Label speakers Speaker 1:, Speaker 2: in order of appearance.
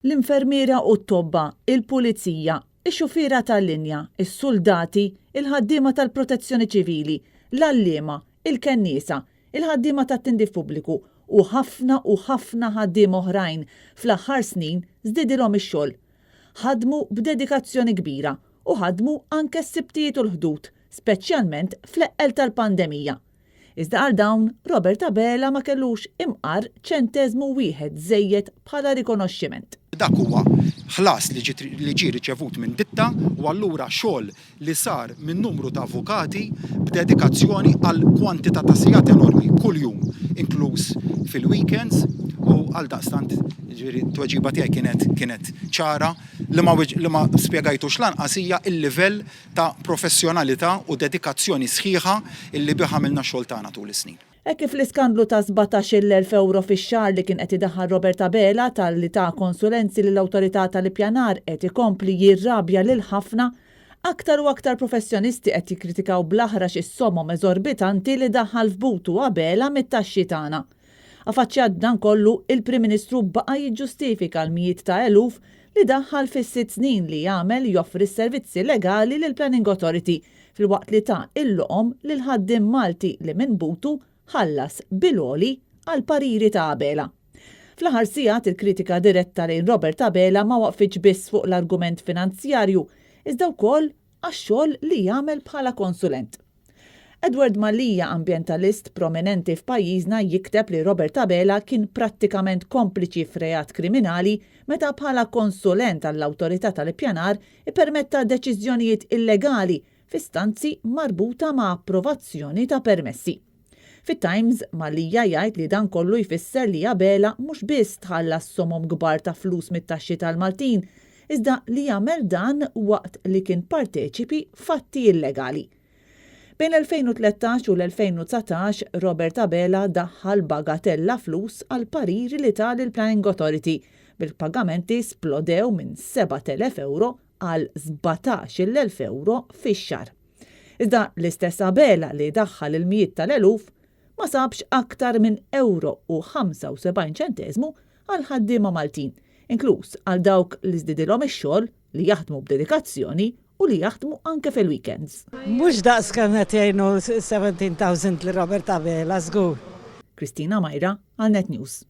Speaker 1: L-infermiera u t-tobba, il-pulizija, ix-xufiera tal-linja, is-suldati, il-ħaddiema tal-protezzjoni ċivili, l-għalliema, il-kenniesa, il-ħaddiema tat-tindif pubbliku u ħafna u ħafna ħaddiema oħrajn fl-aħħar snin żdidilhom ix-xogħol. Ħadmu b'dedikazzjoni kbira u ħadmu anke s-Sibtijiet u l-Ħdud, speċjalment fl-eqqel tal-pandemija. Iżda għal dawn, Robert Abela ma kellux imqar ċenteżmu wieħed żejjed bħala rikonoxximent.
Speaker 2: Dak huwa ħlas li ġiet li ġie riċevut minn ditta u allura xogħol li sar minn numru ta' avukati b'dedikazzjoni għal kwantità ta' sigħat enormi kuljum, inkluż fil-weekends u għaldaqstant jiġifieri t-tweġiba tiegħi kienet kienet ċara li ma li ma spjegajtux lanqas hija l-livell ta' professjonalità u dedikazzjoni sħiħa illi bih għamilna x-xogħol tagħna tul is-snin.
Speaker 1: Hekk kif l-iskandlu ta' 17,000 ewro fix-xahar li kien qed idaħħal Robert Abela talli ta konsulenzi lill-Awtorità tal-Ippjanar qed ikompli jirrabja lil ħafna, aktar u aktar professjonisti qed jikkritikaw bl-aħrax is-somom eżorbitanti li daħħal f'butu Abela mit-taxxi tagħna. Afaċċjat b'dan kollu, il-Prim Ministru baqa' jiġġustifika l-mijiet ta' eluf li daħħal fis-sitt snin li għamel joffri s-servizzi legali lill-Planning Authority filwaqt li ta l-loqom lill-ħaddiem Malti li minn butu ħallas bil-għoli għall-pariri ta' Abela. Fl-aħħar sigħat il-kritika diretta lejn Robert Abela ma waqfitx biss fuq l-argument finanzjarju iżda wkoll għax-xogħol li jagħmel bħala konsulent. Edward Mallia, ambjentalist prominenti f'pajjiżna jikteb li Robert Abela kien prattikament kompliċi f'reat kriminali meta bħala konsulent għall-Awtorità tal-Ippjanar ippermetta deċiżjonijiet illegali f'istanzi marbuta ma' approvazzjoni ta' permessi. Fit-Times, Mallia jgħid li dan kollu jfisser li Abela mhux biss tħallas somom kbar ta' flus mit-taxxi tal-Maltin, iżda li għamel dan waqt li kien parteċipi f'atti illegali. Bejn l-2013 u l-2019, Robert Abela daħħal bagatella flus għall-pariri li ta lill-Planning Authority, bil-pagamenti splodew minn 7,000 ewro għal 17,000 ewro fix-xahar. Iżda l-istess Abela li daħħal il-mijiet tal-eluf ma sabx aktar minn ewro u 75 ċenteżmu għall-ħaddiema Maltin, inkluż għal dawk li żdidilhom ix-xogħol, li jaħdmu b'dedikazzjoni u li jaħdmu anke fil-weekends.
Speaker 3: Mhux daqs kemm qed jgħinu 17,000 lil Robert Abela żgur.
Speaker 1: Christina Majra għal Net News.